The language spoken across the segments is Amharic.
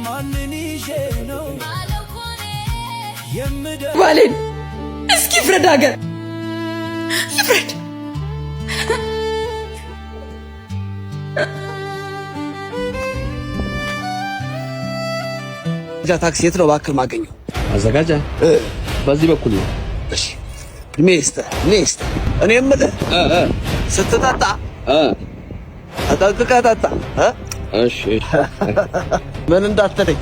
ማንን ይዤ ነው የምደ ባሌን እስኪ ፍረድ፣ ሀገር ይፍረድ። ታክሲ የት ነው እባክህ የማገኘው? ማዘጋጃ በዚህ በኩል ነው። እሺ፣ እድሜ ይስጥህ፣ እድሜ ይስጥህ። እኔ የምልህ ስትጠጣ ተጠንቅቀህ ጠጣ። እሺ እሺ። ምን እንዳትለኝ።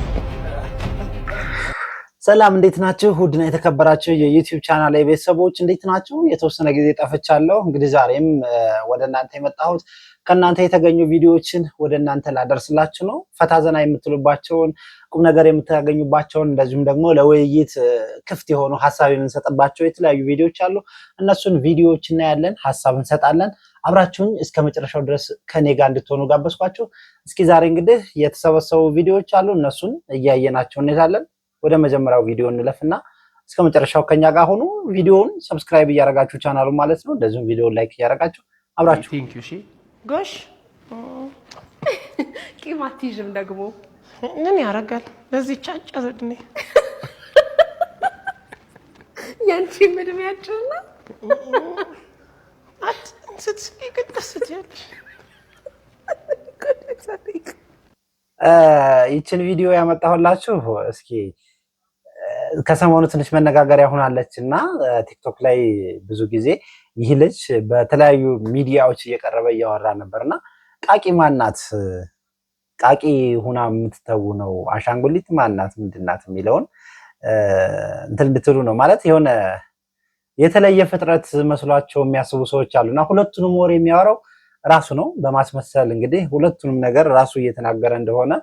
ሰላም፣ እንዴት ናችሁ? ውድና የተከበራችሁ የ YouTube channel ቤተሰቦች እንዴት ናችሁ? የተወሰነ ጊዜ ጠፍቻለሁ። እንግዲህ ዛሬም ወደ እናንተ የመጣሁት ከእናንተ የተገኙ ቪዲዮዎችን ወደ እናንተ ላደርስላችሁ ነው። ፈታ ዘና የምትሉባቸውን፣ ቁም ነገር የምታገኙባቸውን፣ እንደዚሁም ደግሞ ለውይይት ክፍት የሆኑ ሀሳብ የምንሰጥባቸው የተለያዩ ቪዲዮዎች አሉ። እነሱን ቪዲዮዎች እናያለን፣ ሀሳብ እንሰጣለን። አብራችሁኝ እስከ መጨረሻው ድረስ ከኔ ጋር እንድትሆኑ ጋበዝኳችሁ። እስኪ ዛሬ እንግዲህ የተሰበሰቡ ቪዲዮዎች አሉ፣ እነሱን እያየናቸው እንሄዳለን። ወደ መጀመሪያው ቪዲዮ እንለፍና እስከ መጨረሻው ከኛ ጋር ሆኑ። ቪዲዮውን subscribe እያደረጋችሁ ቻናሉ ማለት ነው። እንደዚሁም ቪዲዮውን like እያደረጋችሁ አብራችሁ Thank you። እሺ። ጎሽ፣ ቂም አትይዥም ደግሞ። ምን ያደርጋል በዚህ አጭር እድሜ። ያንቺም እድሜ አጭር ነው። ስትስቂ ግን ደስ ትያለሽ። ይችን ቪዲዮ ያመጣሁላችሁ እስኪ ከሰሞኑ ትንሽ መነጋገሪያ ሆናለች እና ቲክቶክ ላይ ብዙ ጊዜ ይህ ልጅ በተለያዩ ሚዲያዎች እየቀረበ እያወራ ነበር እና ቃቂ ማናት፣ ቃቂ ሁና የምትተውነው አሻንጉሊት ማናት፣ ምንድናት የሚለውን እንትን እንድትሉ ነው። ማለት የሆነ የተለየ ፍጥረት መስሏቸው የሚያስቡ ሰዎች አሉ እና ሁለቱንም ወሬ የሚያወራው ራሱ ነው። በማስመሰል እንግዲህ ሁለቱንም ነገር ራሱ እየተናገረ እንደሆነ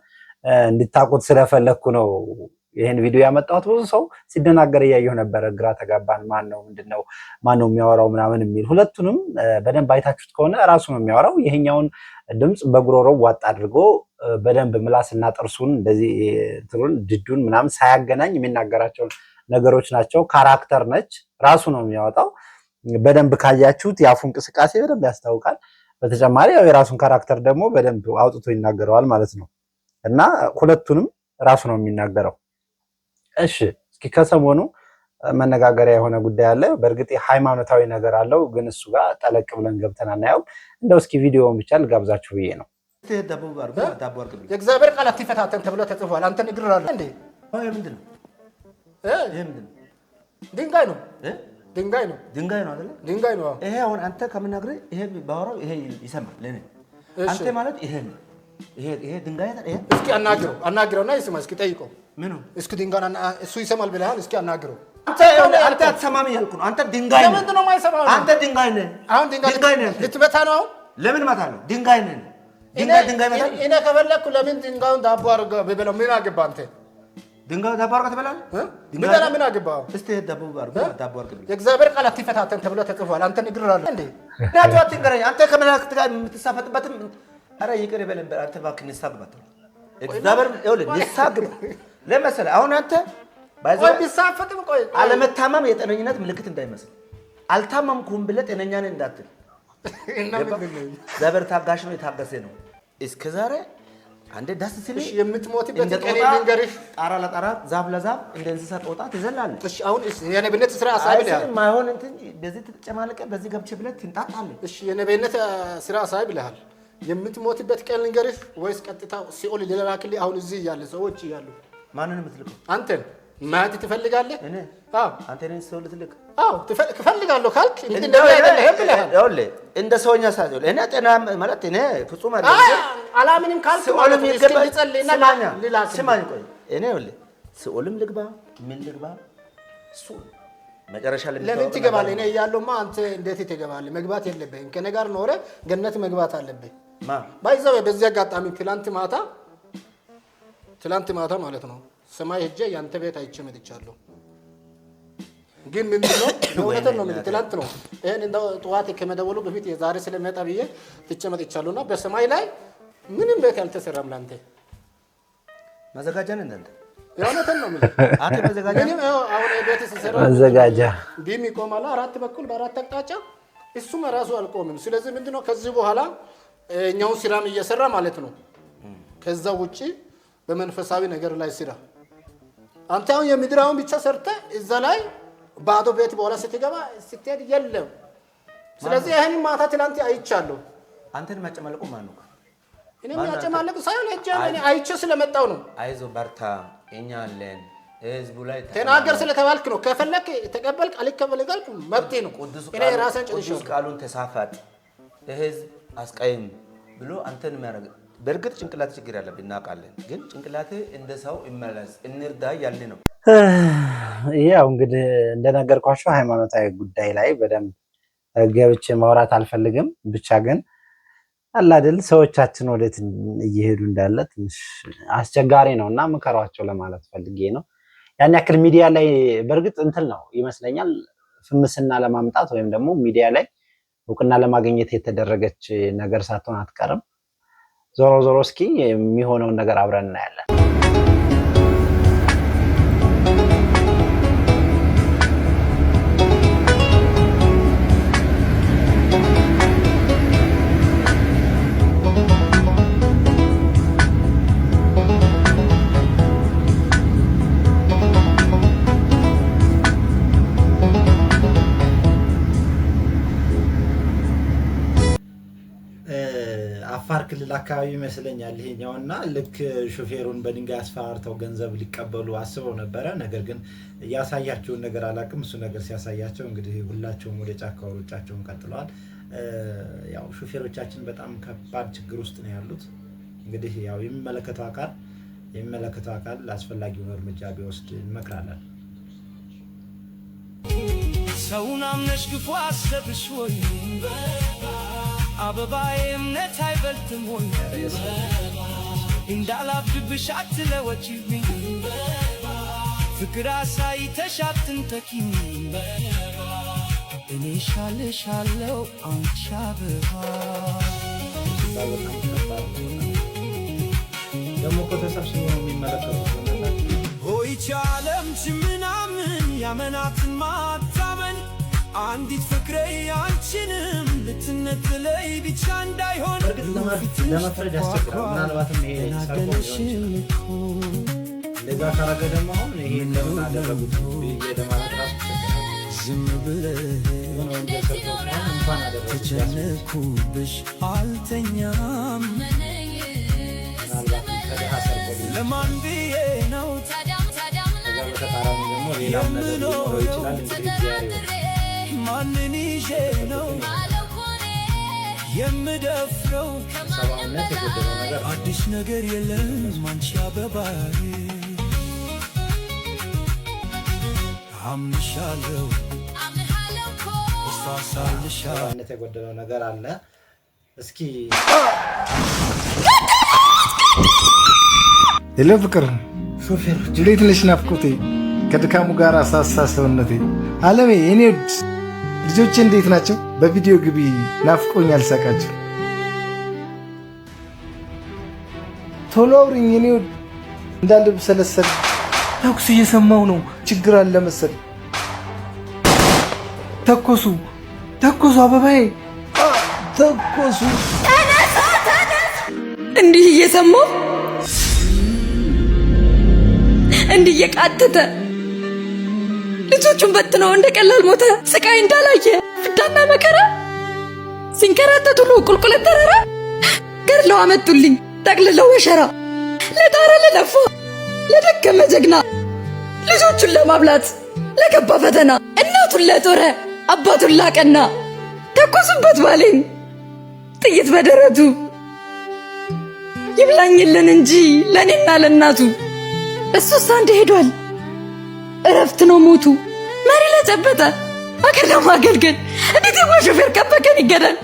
እንድታውቁት ስለፈለግኩ ነው ይህን ቪዲዮ ያመጣሁት። ብዙ ሰው ሲደናገር እያየሁ ነበረ። ግራ ተጋባን። ማን ነው፣ ምንድን ነው፣ ማን ነው የሚያወራው ምናምን የሚል። ሁለቱንም በደንብ አይታችሁት ከሆነ ራሱ ነው የሚያወራው። ይሄኛውን ድምፅ በጉሮሮው ዋጥ አድርጎ በደንብ ምላስና ጥርሱን እንደዚህ እንትኑን ድዱን ምናምን ሳያገናኝ የሚናገራቸውን ነገሮች ናቸው። Character ነች፣ ራሱ ነው የሚያወጣው። በደንብ ካያችሁት የአፉ እንቅስቃሴ በደንብ ያስታውቃል። በተጨማሪ ያው የራሱን character ደግሞ በደንብ አውጥቶ ይናገረዋል ማለት ነው እና ሁለቱንም ራሱ ነው የሚናገረው። እሺ፣ እስኪ ከሰሞኑ መነጋገሪያ የሆነ ጉዳይ አለ። በእርግጥ ሃይማኖታዊ ነገር አለው፣ ግን እሱ ጋር ጠለቅ ብለን ገብተን አናየውም። እንደው እስኪ ቪዲዮውን ብቻ ልጋብዛችሁ ብዬ ነው። ዳቦ አድርግልኝ። የእግዚአብሔር ቃል አትፈታተን ተብሎ ተጽፏል። አንተን እግር አለ እንዴ? ይሄ ምንድን ነው? እ? ይሄ ምንድን ነው? ድንጋይ ነው። እ? ድንጋይ ነው። ድንጋይ ነው አይደለ? ድንጋይ ነው። ይሄ አሁን አንተ ከምነግርህ ይሄ ባወራው ይሄ ይሰማል ለኔ። እሺ። አንተ ማለት ይሄ ነው። ይሄ ድንጋይ አይደል? ይሄ እስኪ አናግረው፣ አናግረውና ይስማ። እስኪ ጠይቀው። ምኑ? እስኪ ድንጋዩን እሱ ይሰማል ብለሃል። እስኪ አናግረው። አንተ አንተ አትሰማም እያልኩ ነው። አንተ ድንጋይ ነህ። ለምንድን ነው የማይሰማው? አንተ ድንጋይ ነህ። አሁን ድንጋይ ነህ አንተ። ልትመታ ነው አሁን? ለምን እመታለሁ? ድንጋይ ነህ። ድንጋይ ድንጋይ ይመታል። እኔ ከፈለኩ ለምን ድንጋዩን ዳቦ አድርገህ ብበላው ምን አገባህ አንተ? ድንጋዩ ዳቦ አድርገህ ትበላለህ? እ? ብበላ ምን አገባህ? እስቲ ዳቦ አድርገህ ዳቦ አድርግልኝ። የእግዚአብሔር ቃል አትፈታተን ተብሎ ተጽፏል። አንተን እግር አለ እንዴ? ምክንያቱ አትንገረኝ። አንተ ከመላእክት ጋር የምትሳፈጥበትም ኧረ ይቅር ይበለን። አንተ እባክህ ንስሐ ግባ። እግዚአብሔር ይኸውልህ ንስሐ ግባ። ለምን መሰለህ አሁን አንተ ቆይ ቢሳፈጥም ቆይ ቆይ። አለመታመም የጤነኝነት ምልክት እንዳይመስል፣ አልታመምኩም ብለህ ጤነኛ ነህ እንዳትል። እና ምንድን ነው? እግዚአብሔር ታጋሽ ነው፣ የታገሰ ነው። እስከ ዛሬ አንዴ ደስ ሲልህ እሺ፣ የምትሞትበት እንደ ቀን ጦጣ ልንገርህ። ጣራ ለጣራ ዛፍ ለዛፍ እንደ እንስሳ ጦጣ ትዘላለህ። እሺ፣ አሁን እሺ፣ የነብነት ስራ አሳይ ብለሃል። ማይሆን እንትን በዚህ ተጨማለቀ በዚህ ገብቼ ብለህ ትንጣጣለህ። እሺ፣ የነብነት ስራ አሳይ ብለሃል። የምትሞትበት ቀን ልንገርህ ወይስ ቀጥታ ሲኦል ልላክልህ? አሁን እዚህ እያለ ሰዎች እያሉ ማንን የምትልከው? አንተን ማየት ትፈልጋለህ? እኔ? አዎ። አንተ እኔን ሰው ልትልክ? አዎ፣ እፈልጋለሁ ካልክ እንግዲህ እንደዚህ አይደለህም ብለሃል። ይኸውልህ እንደ ሰውኛ ሳይሆን እኔ ጤና ማለት እኔ ፍጹም አይደለም። አይ፣ አላምንም ካልክ ማለት ሲኦልም ነው። እስኪ ይገባ። ልጸልይና ስማኛ ልላክልህ። ስማኝ፣ ቆይ እኔ ይኸውልህ ሲኦልም ልግባ ምን ልግባ እሱ መጨረሻ ላይ ለምን የሚታወቅ ትገባለህ? ነገር እኔ እያለሁማ አንተ እንዴት ትገባለህ? መግባት የለብህም። ከእኔ ጋር ኖረ ገነት መግባት አለብህ። ማ By the way በዚህ አጋጣሚ ትላንት ማታ ማለት ነው ሰማይ ሄጄ ያንተ ቤት አይቼ መጥቻለሁ። ግን ምንድን ነው፣ የእውነቴን ነው የምልህ፣ ትላንት ነው ይሄን እንደው ጠዋት ከመደወሉ በፊት የዛሬ ስለመጣ ብዬ ትቼ መጥቻለሁ። እና በሰማይ ላይ ምንም ቤት ያልተሰራም ላንተ። ማዘጋጃ ነህ እንደ አንተ? የእውነቴን ነው የምልህ። አንተ መዘጋጃ ምንም ይኸው አሁን ቤት ሲሰራ መዘጋጃ። Beam ይቆማል አራት በኩል በአራት አቅጣጫ፣ እሱም ራሱ አልቆምም። ስለዚህ ምንድነው ከዚህ በኋላ እኛውን ስራም እየሰራ ማለት ነው። ከዛ ውጪ በመንፈሳዊ ነገር ላይ ስራ። አንተ አሁን የምድራውን ብቻ ሰርተህ እዛ ላይ ባዶ ቤት በኋላ ስትገባ ስትሄድ የለም። ስለዚህ ይህን ማታ ትላንት አይቻለሁ። አንተን ማጨማለቁ ማን ነው? እኔ የሚያጨማለቅ ሳይሆን ሄጄ እኔ አይቼ ስለመጣው ነው። አይዞ በርታ፣ እኛ አለን። ህዝቡ ላይ ተናገር ስለተባልክ ነው። ከፈለክ ተቀበልክ፣ አልቀበልክ መብቴ ነው። እኔ ራሴን ቅዱስ ጨርሻለሁ። ቃሉን ተሳፋጥ፣ ህዝብ አስቀይም ብሎ አንተን የሚያደርግ በእርግጥ ጭንቅላት ችግር ያለብን እናውቃለን። ግን ጭንቅላት እንደ ሰው ይመለስ እንርዳ ያልን ነው። ያው እንግዲህ እንደነገርኳቸው ሃይማኖታዊ ጉዳይ ላይ በደንብ ገብቼ ማውራት አልፈልግም። ብቻ ግን አለ አይደል ሰዎቻችን ወዴት እየሄዱ እንዳለ ትንሽ አስቸጋሪ ነው እና ምከሯቸው ለማለት ፈልጌ ነው። ያን ያክል ሚዲያ ላይ በእርግጥ እንትን ነው ይመስለኛል ፍምስና ለማምጣት ወይም ደግሞ ሚዲያ ላይ እውቅና ለማግኘት የተደረገች ነገር ሳትሆን አትቀርም። ዞሮ ዞሮ እስኪ የሚሆነውን ነገር አብረን እናያለን። አፋር ክልል አካባቢ ይመስለኛል ይሄኛው እና ልክ ሾፌሩን በድንጋይ አስፈራርተው ገንዘብ ሊቀበሉ አስበው ነበረ። ነገር ግን ያሳያቸውን ነገር አላውቅም። እሱ ነገር ሲያሳያቸው እንግዲህ ሁላቸውም ወደ ጫካው ሩጫቸውን ቀጥለዋል። ያው ሾፌሮቻችን በጣም ከባድ ችግር ውስጥ ነው ያሉት። እንግዲህ ያው የሚመለከተው አካል አስፈላጊውን እርምጃ ቢወስድ እንመክራለን። ሰውን አምነሽ ክፉ አሰብሽ ወይ? አበባዬ እምነት አይበልጥም ወይ? እንዳላብድብሽ አትለወጪብኝ፣ ፍቅር አሳይተሽ አትንጠቂኝ። እኔ ሻልሻለው አንቺ አበባ። ሲባል በጣም ከባድ ነው። ደግሞ እኮ ተሰብስበው ነው የሚመለከቱት። በእናታችሁ። ሆይች ዓለም ምናምን ያመናትን ማታመን አንዲት ፍቅሬ አንቺንም ልትነጥለይ ብቻ እንዳይሆን። በእርግጥ ለመፍረድ ያስቸግራል። ምናልባትም ይሄ ሰርቆ ሊሆን ይችላል። እንደዛ ካረገ ደግሞ አሁን ይሄ ለምን አደረጉት ብዬ ለማለት ራሱ ይቸግራል። ዝም ብለህ የሆነ ወንጀል ሰርቶ ከሆነ እንኳን አደረጉት ቢያስብል ተጨነኩብሽ አልተኛም። ምናልባትም ከድሃ ሰርቆ ሊሆን ይችላል። ለማን ብዬ ነው ከዛ በተቃራኒ ደግሞ ሌላም ነገር ሊኖረው ይችላል። እንግዲህ እግዚአብሔር ይወቅ። ማንን ይዤ ነው የምደፍረው? ሰብአዊነት የጎደለው ነገር ነው። አዲስ ነገር የለም አንቺ አበባዬ፣ አምንሻለሁ እሳሳልሻለሁ። ሰብአዊነት የጎደለው ነገር አለ። እስኪ Hello ፍቅር፣ ሾፌሮች እንዴት ነሽ? ናፍቆቴ ከድካሙ ጋር አሳሳ ሰውነቴ። አለሜ የኔ ውድ፣ ልጆቼ እንዴት ናቸው? በቪዲዮ ግቢ፣ ናፍቆኛል ሳቃቸው። ቶሎ አውሪኝ የኔ ውድ፣ እንዳልብሰለሰል። ተኩስ እየሰማሁ ነው፣ ችግር አለ መሰል። ተኮሱ ተኮሱ፣ አበባዬ ተኮሱ። እንዲህ እየሰማሁ፣ እንዲህ እየቃተተ፣ ልጆቹን በትነው እንደ ቀላል ሞተ። ስቃይ እንዳላየ ፍዳና መከራ ሲንከራተት ሁሉ ቁልቁለት ተራራ ገድለው አመጡልኝ ጠቅልለው በሸራ። ለጣረ ለለፋ ለደከመ ጀግና፣ ልጆቹን ለማብላት ለገባ ፈተና፣ እናቱን ለጦረ አባቱን ላቀና፣ ተኮሱበት ባሌን ጥይት በደረቱ። ይብላኝልን እንጂ ለእኔና ለእናቱ። እሱስ አንድ ሄዷል፣ እረፍት ነው ሞቱ። መሪ ለጨበጠ አገር ለማገልገል እንዴት የዋ ሾፌር ቀን በቀን ይገዳል?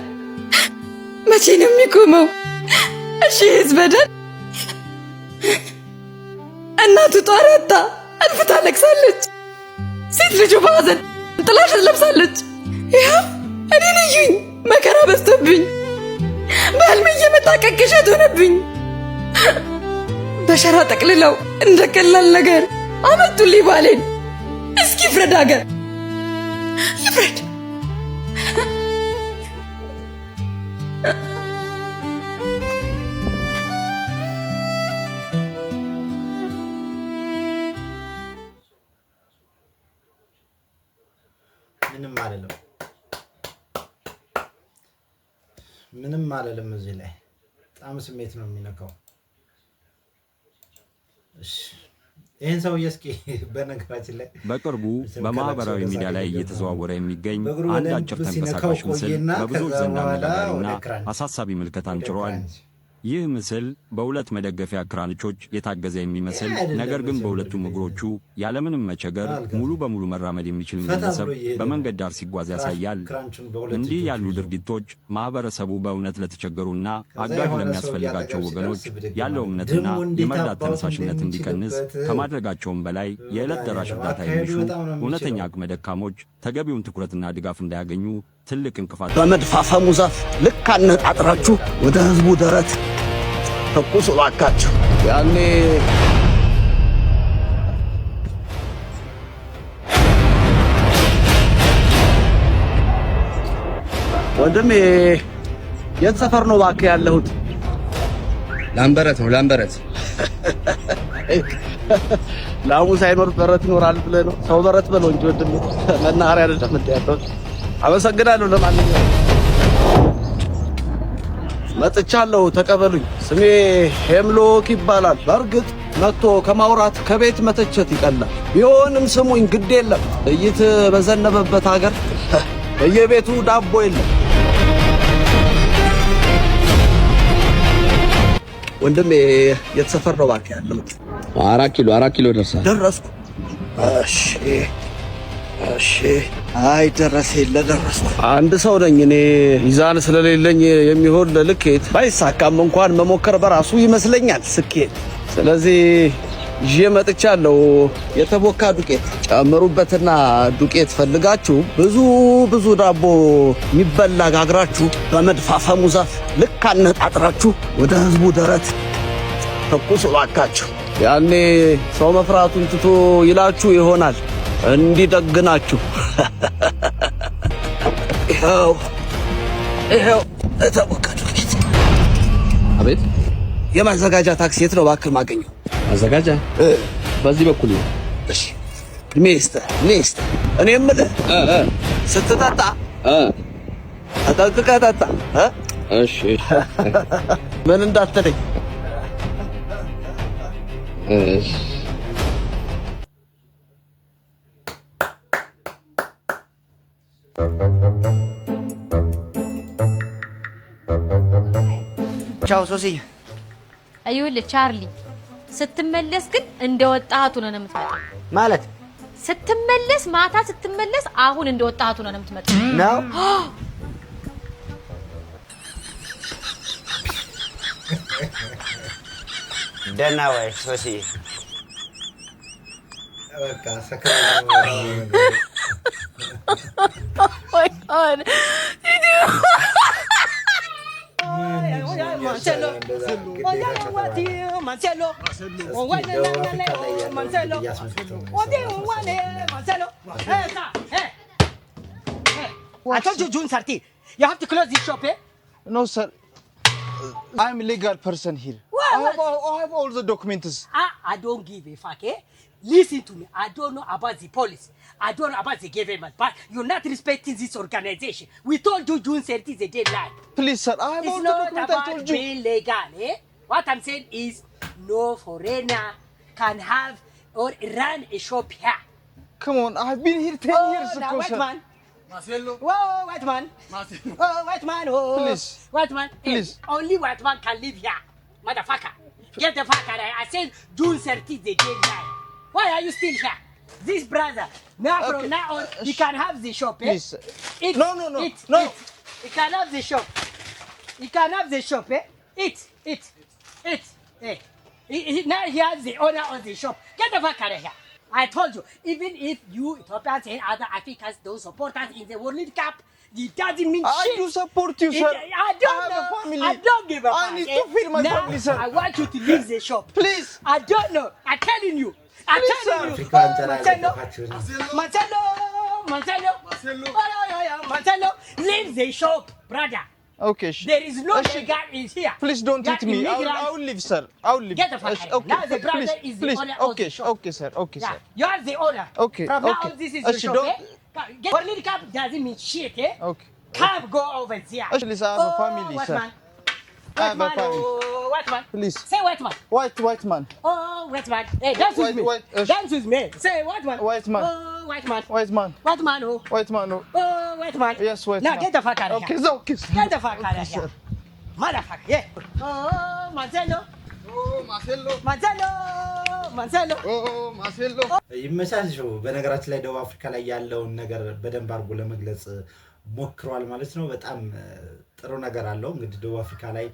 መቼ ነው የሚቆመው? እሺ ህዝብ በደል። እናቱ ጧሪ አጥታ እልፍ ታለቅሳለች። ሴት ልጁ በሐዘን ጥላሸት ለብሳለች። ይኸው እኔን እዩኝ፣ መከራ በዝቶብኝ በህልሜ እየመጣ ቀቅሸት ሆነብኝ። በሸራ ጠቅልለው እንደ ቀላል ነገር አመጡልኝ ባሌን። እስኪ ፍረድ አገር ይፍረድ። ምንም አልልም። እዚህ ላይ በጣም ስሜት ነው የሚነካው። እሺ፣ ይህን ሰውዬ እስኪ በነገራችን ላይ በቅርቡ መቼም በማህበራዊ ከለቅሶ ሚዲያ ላይ ወደ ሳቅ እየተዘዋወረ የሚገኝ በእግሩ አንድ በደንብ አጭር ሲነካው ተንቀሳቃሽ ምስል ቆየና በብዙዎች ከዛ ዘንድ በኋላ አነጋጋሪና ወደ ክራንች አሳሳቢ ምልከታን ወደ ጭሯል። ክራንች። ይህ ምስል በሁለት መደገፊያ ክራንቾች የታገዘ የሚመስል ይህ አይደለም ነገር ግን መቼም በሁለቱም እግሮቹ ያለምንም መቸገር አልገባም። ሙሉ በሙሉ መራመድ የሚችል ፈታ ግለሰብ ብሎ እየሄደ ነው። በመንገድ ዳር ሲጓዝ ያሳያል። ክራንቹን በሁለት እንዲህ እጆቹ ያሉ ይዞ ድርጊቶች ማህበረሰቡ በእውነት ለተቸገሩና ከዛ አጋዥ የሆነ ሰውዬ ለሚያስፈልጋቸው አጠገብ ወገኖች ሲደርስ ብድግ ያለው ማለት እምነትና ደግሞ እንዴት የመርዳት አባቱ ተነሳሽነት እንዲቀንስ እንደሚችልበት ከማድረጋቸውም በላይ የዕለት ደራሽ እርዳታ አካሄዱ የሚሹ በጣም ነው እውነተኛ የሚችለው። አቅመ ደካሞች ተገቢውን ትኩረትና ድጋፍ እንዳያገኙ ትልቅ እንቅፋት በመድፍ አፈሙዝ ዛፍ ልክ አነጣጥራችሁ ወደ ህዝቡ ደረት ተኩሱ እባካችሁ። ያኔ ወንድሜ የት ሰፈር ነው እባክህ ያለሁት? ላምበረት ነው፣ ላምበረት። ላሙ ሳይኖር በረት ይኖራል ብለህ ነው? ሰው በረት በለው እንጂ ወንድሜ፣ መናኸሪያ አይደለም እንደ ያለሁት። አመሰግናለሁ። ለማንኛውም መጥቻለሁ፣ ተቀበሉኝ። ስሜ ሄምሎክ ይባላል። በእርግጥ መጥቶ ከማውራት ከቤት መተቸት ይቀላል። ቢሆንም ስሙኝ፣ ግድ የለም፣ ጥይት በዘነበበት ሀገር በየቤቱ ዳቦ የለም። ወንድሜ የት ሰፈር ነው እባክህ ያለሁት? 4 ኪሎ፣ 4 ኪሎ ደርሳል። ደረስኩ። እሺ፣ አይ ደረሰ የለ ደረስኩ። አንድ ሰው ነኝ እኔ፣ ሚዛን ስለሌለኝ የሚሆን ለልኬት ባይሳካም እንኳን መሞከር በራሱ ይመስለኛል ስኬት። ስለዚህ ይዤ መጥቻለሁ የተቦካ ዱቄት። ጨምሩበትና ዱቄት ፈልጋችሁ ብዙ ብዙ ዳቦ የሚበላ ጋግራችሁ በመድፍ አፈሙዝ ዛፍ ልክ አነጣጥራችሁ ወደ ህዝቡ ደረት ተኩሱ እባካችሁ። ያኔ ሰው መፍራቱን ትቶ ይላችሁ ይሆናል እንዲደግናችሁ። ይኸው ይኸው የተቦካ ዱቄት። አቤት። የማዘጋጃ ታክሲ የት ነው እባክህ የማገኘው? ማዘጋጃ በዚህ በኩል ነው። እሺ፣ እድሜ ይስጥህ፣ እድሜ ይስጥህ። እኔ የምልህ ስትጠጣ ተጠንቅቀህ ጠጣ እ? እሺ። ምን እንዳትለኝ። እሺ። ቻው ሶሲ። ይኸውልህ ቻርሊ፣ ስትመለስ ግን እንደ ወጣቱ ነው የምትመጣው። ማለት? ስትመለስ፣ ማታ ስትመለስ አሁን እንደ ወጣቱ ነው የምትመጣው። ነው? ደህና ወይ ሶሲ? በቃ ሰከረ። My God. Marcelo, Marcelo, Marcelo, I told you June 30. You have to close this shop, eh? No, sir. I'm a legal person here. What? I have all the documents. I don't give a fuck, eh? Listen to me. I don't know about the police. I don't know about the government, but you're not respecting this organization. We told you June 30 is the deadline. Please, sir. I have It's all the not documents. I about told you. being legal, eh? What I'm saying is no foreigner can have or run a shop here. Come on, I've been here 10 Oh, years now, ago, white sir. man. Marcelo. Whoa, white man. Marcelo. Oh, white man. Oh, Please. White man. Eh, Please. only white man can live here. Motherfucker. Get the fuck out of here. I said June 30 is the deadline. Why are you still here? This brother, now from Okay. now on, he can have the shop. Eh? Please. Eat, No. Eat, No. eat. He can have the shop. He can have the shop, eh? Eat, eat, eat. Eh. Now he has the owner of the shop. Get the fuck out of here. I told you, even if you Ethiopians and other Africans don't support us in the World Cup, it doesn't mean I shit. do support you, sir. I don't I have know. a family. I don't give a I fuck. need eh? to feed my Now, family, sir. I want you to leave the shop. Please. I don't know. I'm telling you. I'm Please, telling sir. you. አፍሪካ Oh, ዋንጫ ላይ Marcelo. ያልደገፋችሁ ነው። Marcelo. Marcelo. Marcelo. Oh, yeah, yeah, yeah. Marcelo, leave the shop, brother. Okay. There is no እሺ. legal is here. Please don't You are hit me. immigrant. I will leave, sir. I will leave. Get the fuck እሺ, out of here. Okay. Now the brother please, is the please. owner of Okay, the shop. okay, sir. Okay, Yeah, sir. you are the owner. Okay, From now okay. on, this is your እሺ, shop, don't- eh? Get, World Cup doesn't mean shit, eh? Okay. Come, go over there. Actually, sir, I have a Oh, family, white sir. man. I White have a man, family. oh, white man. Please. Say white man. White, white man. Oh, white man. Hey, dance with White, me. white, Dance with me. Say white man. White man. Oh, white man. White man. White man, oh. White man, oh. Oh, white man. Yes, white Now man. get the fuck out of Okay, here. so, okay. Get the fuck out of Okay, here. sir. Motherfucker, yeah. Oh, Marcelo. Oh, Marcelo. Marcelo. Marcelo. Oh, Marcelo. ይመቻቸው። በነገራችን ላይ ደቡብ አፍሪካ ላይ ያለውን ነገር በደንብ አድርጎ ለመግለጽ ሞክሯል ማለት ነው። በጣም ጥሩ ነገር አለው። እንግዲህ ደቡብ አፍሪካ ላይ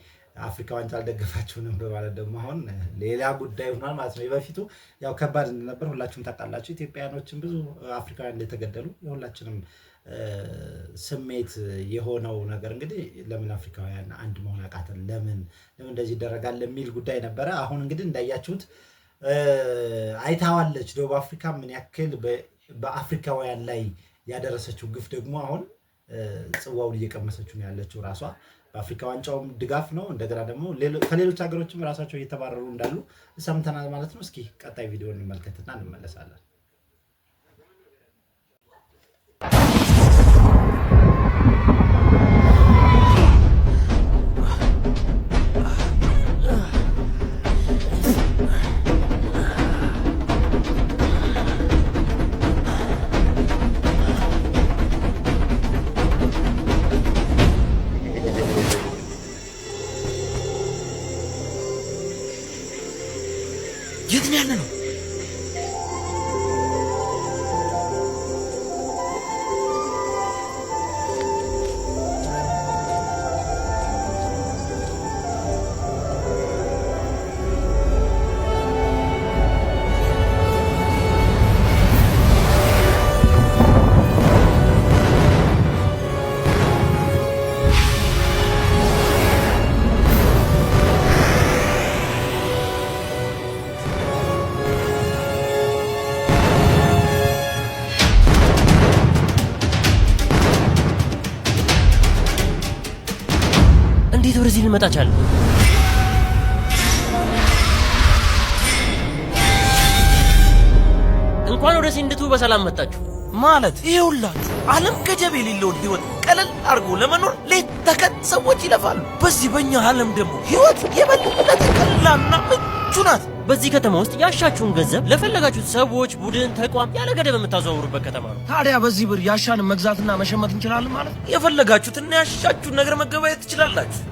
አፍሪካ ዋንጫ አልደገፋችሁንም በማለት ደግሞ አሁን ሌላ ጉዳይ ሆኗል ማለት ነው። የበፊቱ ያው ከባድ እንደነበር ሁላችሁም ታውቃላችሁ። ኢትዮጵያውያኖችን ብዙ አፍሪካውያን እንደተገደሉ የሁላችንም ስሜት የሆነው ነገር እንግዲህ ለምን አፍሪካውያን አንድ መሆን አቃተን፣ ለምን እንደዚህ ይደረጋል የሚል ጉዳይ ነበረ። አሁን እንግዲህ እንዳያችሁት አይታዋለች ደቡብ አፍሪካ ምን ያክል በአፍሪካውያን ላይ ያደረሰችው ግፍ ደግሞ አሁን ጽዋውን እየቀመሰችው ነው ያለችው ራሷ። በአፍሪካ ዋንጫውም ድጋፍ ነው። እንደገና ደግሞ ከሌሎች ሀገሮችም ራሳቸው እየተባረሩ እንዳሉ ሰምተናል ማለት ነው። እስኪ ቀጣይ ቪዲዮ እንመልከትና እንመለሳለን። የት ነው ያለነው? እንዴት ወደዚህ ልንመጣ ቻለ? እንኳን ወደ ሲንድቱ በሰላም መጣችሁ። ማለት ይኸውላችሁ ዓለም ገደብ የሌለውን ህይወት ቀለል አድርጎ ለመኖር ሌት ተቀን ሰዎች ይለፋሉ። በዚህ በእኛ ዓለም ደግሞ ህይወት የበለጠ ቀላልና ምቹ ናት። በዚህ ከተማ ውስጥ ያሻችሁን ገንዘብ ለፈለጋችሁት ሰዎች፣ ቡድን፣ ተቋም ያለ ገደብ የምታዘዋውሩበት ከተማ ነው። ታዲያ በዚህ ብር ያሻንን መግዛትና መሸመት እንችላለን ማለት ነው። የፈለጋችሁትና ያሻችሁን ነገር መገበያየት ትችላላችሁ።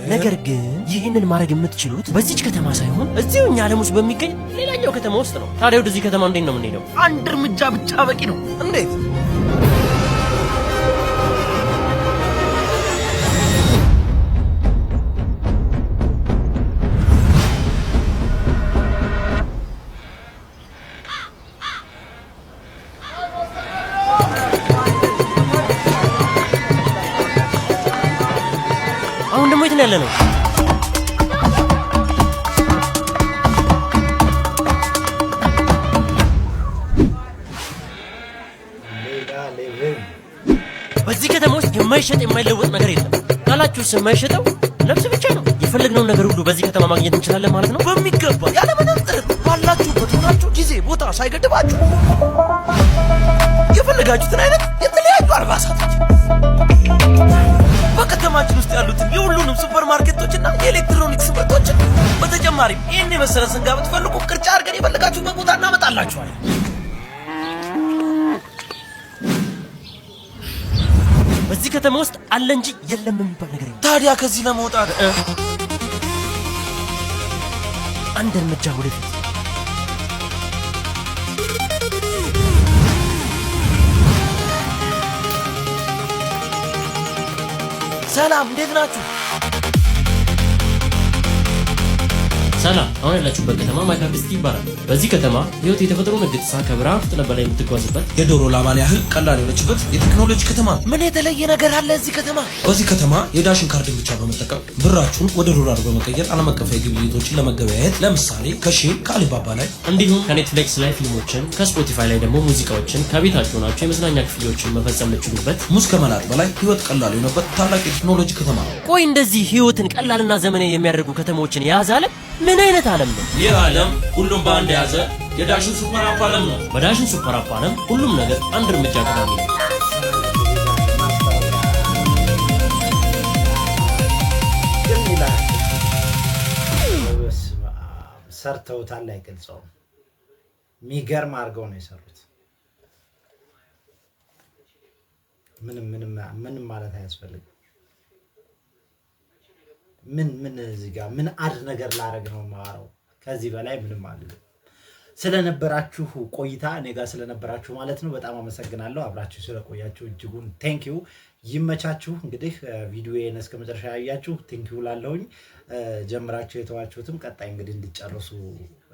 ነገር ግን ይህንን ማድረግ የምትችሉት በዚች ከተማ ሳይሆን እዚሁ እኛ ዓለም ውስጥ በሚገኝ ሌላኛው ከተማ ውስጥ ነው። ታዲያ ወደዚህ ከተማ እንዴት ነው የምንሄደው? አንድ እርምጃ ብቻ በቂ ነው። እንዴት? አሁን ደግሞ የት ነው ያለነው? ሌላ level። በዚህ ከተማ ውስጥ የማይሸጥ የማይለወጥ ነገር የለም። ካላችሁስ የማይሸጠው ነፍስ ብቻ ነው። የፈለግነውን ነገር ሁሉ በዚህ ከተማ ማግኘት እንችላለን ማለት ነው። በሚገባ፣ ያለምንም ጥረት ባላችሁበት ሆናችሁ ጊዜ ቦታ ሳይገድባችሁ የፈለጋችሁትን አይነት የተለያዩ አልባሳቶች፣ በከተማችን ውስጥ ያሉትን የሁሉንም ሱፐር ማርኬቶችና የኤሌክትሮኒክስ ምርቶችን፣ በተጨማሪም ይህን የመሰለ ስንጋ ብትፈልጉ ቅርጫ አድርገን የፈለጋችሁበት ቦታ እናመጣላችኋለን። በዚህ ከተማ ውስጥ አለ እንጂ የለም የሚባል ነገር የለም። ታዲያ ከዚህ ለመውጣት አንድ እርምጃ ወደፊት። ሰላም፣ እንዴት ናችሁ? ሰላም፣ አሁን ያላችሁበት ከተማ ማይካፕ ይባላል። በዚህ ከተማ ህይወት የተፈጥሮ ንግድ ከብርሃን ፍጥነት በላይ የምትጓዝበት፣ የዶሮ ላባን ያህል ቀላል የሆነችበት የቴክኖሎጂ ከተማ ነው። ምን የተለየ ነገር አለ እዚህ ከተማ? በዚህ ከተማ የዳሽን ካርድን ብቻ በመጠቀም ብራችሁን ወደ ዶላር በመቀየር ዓለም አቀፋዊ ግብይቶችን ለመገበያየት፣ ለምሳሌ ከሺን፣ ከአሊባባ ላይ እንዲሁም ከኔትፍሊክስ ላይ ፊልሞችን፣ ከስፖቲፋይ ላይ ደግሞ ሙዚቃዎችን ከቤታችሁ ሆናችሁ የመዝናኛ ክፍያዎችን መፈጸም የምትችሉበት፣ ሙዝ ከመላጥ በላይ ህይወት ቀላል የሆነበት ታላቅ የቴክኖሎጂ ከተማ ነው። ቆይ፣ እንደዚህ ህይወትን ቀላልና ዘመናዊ የሚያደርጉ ከተሞችን የያዘ ዓለም ምን አይነት ዓለም ነው? ይህ ዓለም ሁሉም በአንድ የያዘ የዳሽን super app ዓለም ነው። በዳሽን super app ዓለም ሁሉም ነገር አንድ እርምጃ ቀዳሚ ነው። ሰርተውታል፣ አይገልጸውም። የሚገርም አድርገው ነው የሰሩት። ምንም ምንም ምንም ማለት አያስፈልግም። ምን ምን እዚህ ጋር ምን add ነገር ላረግ ነው የማወራው? ከዚህ በላይ ምንም አልልም። ስለነበራችሁ ቆይታ፣ እኔ ጋር ስለነበራችሁ ማለት ነው፣ በጣም አመሰግናለሁ። አብራችሁ ስለቆያችሁ እጅጉን thank you። ይመቻችሁ። እንግዲህ ቪዲዮዬን እስከ መጨረሻ ያያችሁ thank you ላለሁኝ፣ ጀምራችሁ የተዋችሁትም ቀጣይ እንግዲህ እንዲጨርሱ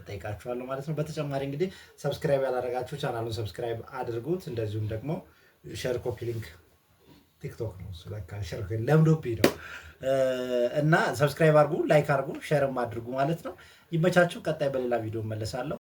እጠይቃችኋለሁ ማለት ነው። በተጨማሪ እንግዲህ subscribe ያላደረጋችሁ ቻናሉን subscribe አድርጉት። እንደዚሁም ደግሞ share፣ copy link፣ ቲክቶክ ነው እሱ ለካ share ለምዶብኝ ነው፣ እና subscribe አድርጉ፣ like አድርጉ፣ share ም አድርጉ ማለት ነው። ይመቻችሁ። ቀጣይ በሌላ ቪዲዮ እመለሳለሁ።